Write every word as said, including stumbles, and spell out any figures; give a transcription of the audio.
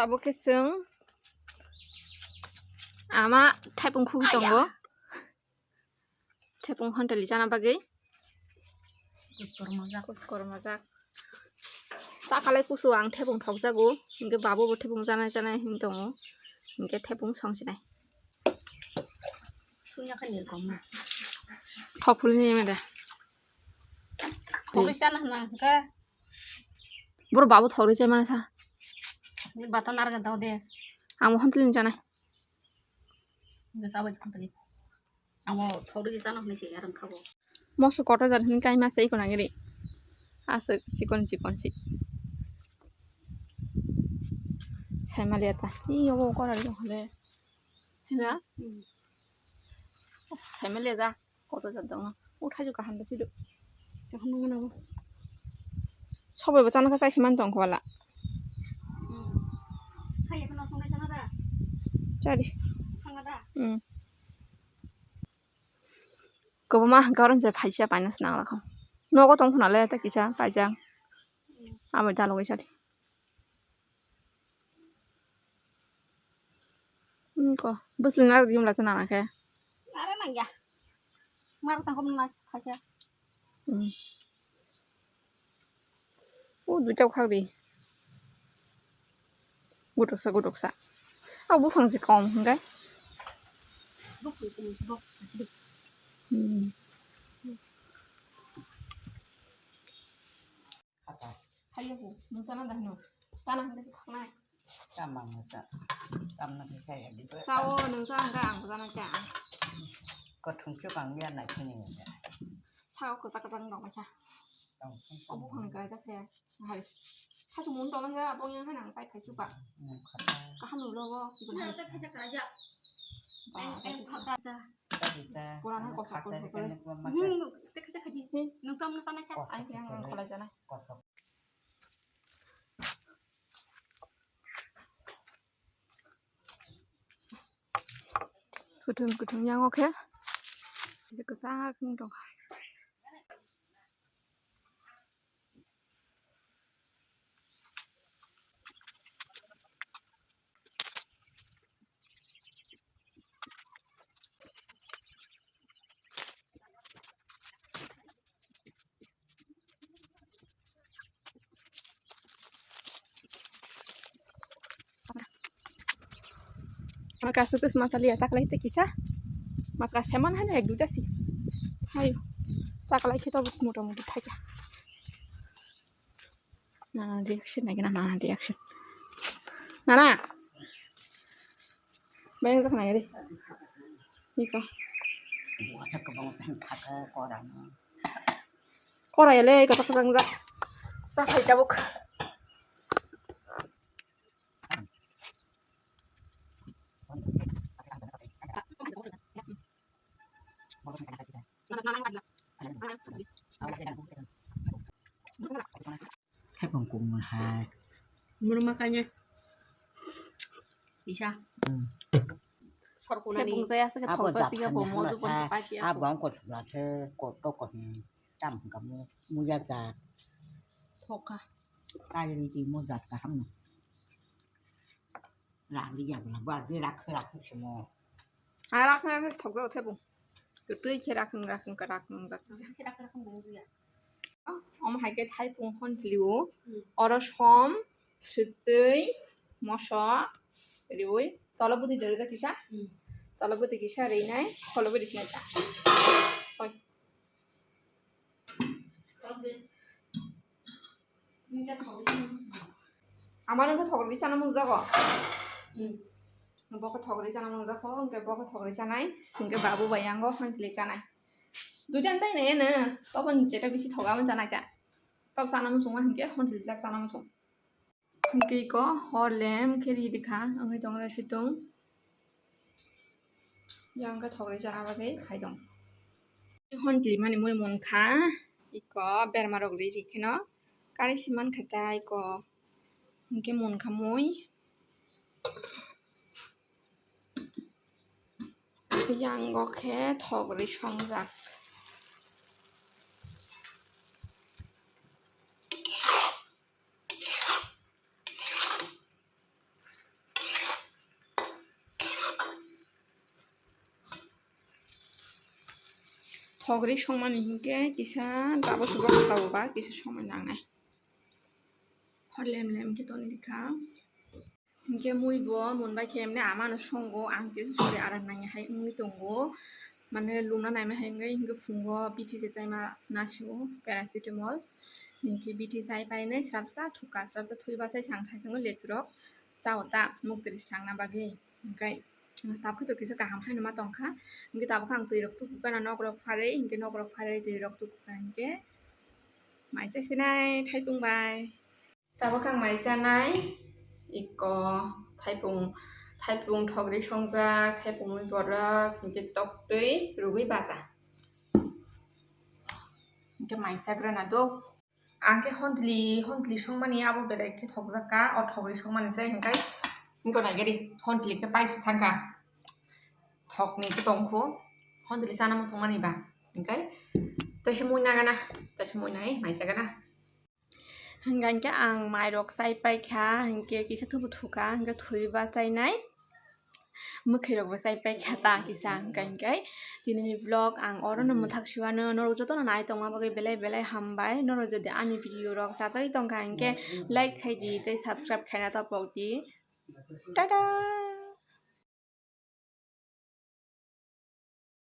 Abo khe chwng ama thaipung khugwi tongo. Thepung honteli chana bagwi. Kuskor mojak. Kuskor mojak. Chakalai kusu ang thepung thokjago. Hinkhe babu bo thepung chanai chanai hin tongo. Hinkhe thepung songsinai. Sunya kha nirkom na. Thok phulni mede. Thokri chana hna hwnkhe. Boro babu thokri chai mana sa. Ni bata narga dao de. Ang honteli chanai. Hwnkhe chabai honteli. Amo thori chana hwnwi se yarwng kha bo. Moso kotor jat hwnwi kaima se iko nangiri. Aswk chikon chikon si. Saimaliya ta. Ni obo kotor jat hwnwi. Hena? Hmm. Saimaliya ta. Kotor jat dong. O thaijuk kaham da sidu. Kaham nang nang. Sobai bo chana kha chai siman tong khwala. Hmm. Hai, ekhon song chana da. Chari. Thangla da. Hmm. Kwbangma hwnkhe oro se phaisa paina se nang lakha. Nogo tong khuna le ta kisa paijak. Abo dalogwi sadi. Ko bwswlwng narwk di mla se nana khe. Nare nangya. Mar ta kom na phaisa. Hmm. O duita khak di. Gotoksa gotoksa. O buphang se kom hwnkhe. Buphang kom se bok. Hmm. Hayo bu, nung sana dah no. Sana hwnkhe khaknai. Chamang ta. Chamna khe kaya di. Sao nung sana hwnkhe ang sana kya. Kothung chukang ya nai khini ya. Sao kwchak kwchak nung kha. Tong. O buphang ni kaijak khe. Hai. Khasu mun tong ya, abo yang hanang sai phai chuka. Hmm, khata. Kaham lo bo. Na ta phai chuka ja. Ba, Ai, ai, khata. Khata. Pura na kosa kosa kosa. Hmm, te khaja khaji. Hmm. Nung tam na sana sa. Kosa. Ai yang kosa. Kholai jana. Kosa. Kutung kutung yang oke. Bisa kesak nih dong. Ama kasu tus masaliya taklai te kisa. Mas ka seman hai ek duita si. Hai. Taklai kita bus mota mota thai ka. Nana reaction lagi nana reaction. Nana. Bayang jak nai re. Iko. Buat kebang pen kaka korang. Korai le kotak kotak jak. Sa khai tabuk. Hai pang kung hai. Mun makanya. Isa. Hmm. Sorkunani. Bung saya sakit. Abo thongsa tiga bomo tu pon pakai aku. Abo ang kot sudah se kot to kot tam kamu muya ga. Thoka. Kali di muya ga ham. Rang di yang na ba di rak rak semua. Ah, rak rak thok thok thebung. Ketui khe rak rak rak rak. Omo hai khe thaipung hon klio. Hmm. Oro som, swtwi, moso, riui. Tolo bwtwi dori da kisa. Hmm. Tolo bwtwi kisa rinai, tolo bwtwi kisa. Oi. Amano khe thogri sana mungjago. Hmm. Bokhe thogri sana mungjago, hwnkhe bokhe thogri sanai, hwnkhe babu bai yango hon tili sanai. Duitan chai nai eno, tobon jeta bisi thoga mon chanai ta. Tob sana muchung ma hwnkhe hon tili jak sana muchung. Hwnkhe iko hor lem khe ri rikha, wngwi tongo situng. Yang khe thogri chana bagwi khai tong. Hon tili mani mui munkha, iko berma rok ri rikheno kari si mankha ta iko. Hwnkhe munkha mui. Yang o khe thogri songjak. Thogri songmani hinkhe kisa tabuk tabuk kisa somoi nangnai. Hor lem lem khe toni rikha. Hinkhe mui bo munbai khe emne amano songo, ang kisa sori aram nangya hai wngwi tongo. Mane luna naima hai wngwi hinkhe phungo bithi se chaima nasio paracetamol. Hinkhe bithi chai painai srapsa thukha, srapsa thwi bachai sang thai sango lechure rok chao ta muk twi swrangna bagwi. Hinkhe tabukhe to kisa kaham haino ma tongkha. Hinkhe tabukhe ang twi rok tuku gana nok rok pharwi, hinkhe nok rok pharwi twi rok tuku kha hinkhe mai chasinai thaipung bai. Tabuk ang mai chanai iko thaipung, thaipung thogri songjak, thaipung mui borok, hinkhe toktwi rwgwi baja. Hinkhe mai chagrana do. Ang khe hontli, hontli songmani abo belai khe thokjak ka, o thogri songmani se hinkhe, hinkhe naigari hontli khe paisa thangkha. Thokni khe tongkhu, hontli chana muchungmani ba, hinkhe taisa mui nagana, taisa mui nai mai chagana. Hingkha hinkhe ang mairok chai paikha, hinkhe kisa thubu thukha, hinkhe thwi bachainai, mwkhwirokbo chai paikha ta kisa. Hingkha hinkhe tinini vlog ang orono mwthak siwano, norok jotono nai tongma bagwi belai belai hambai. Norok jodi ani video rok chajagwi tongkha hinkhe like khaidi tei subscribe khaina topokdi. Tada!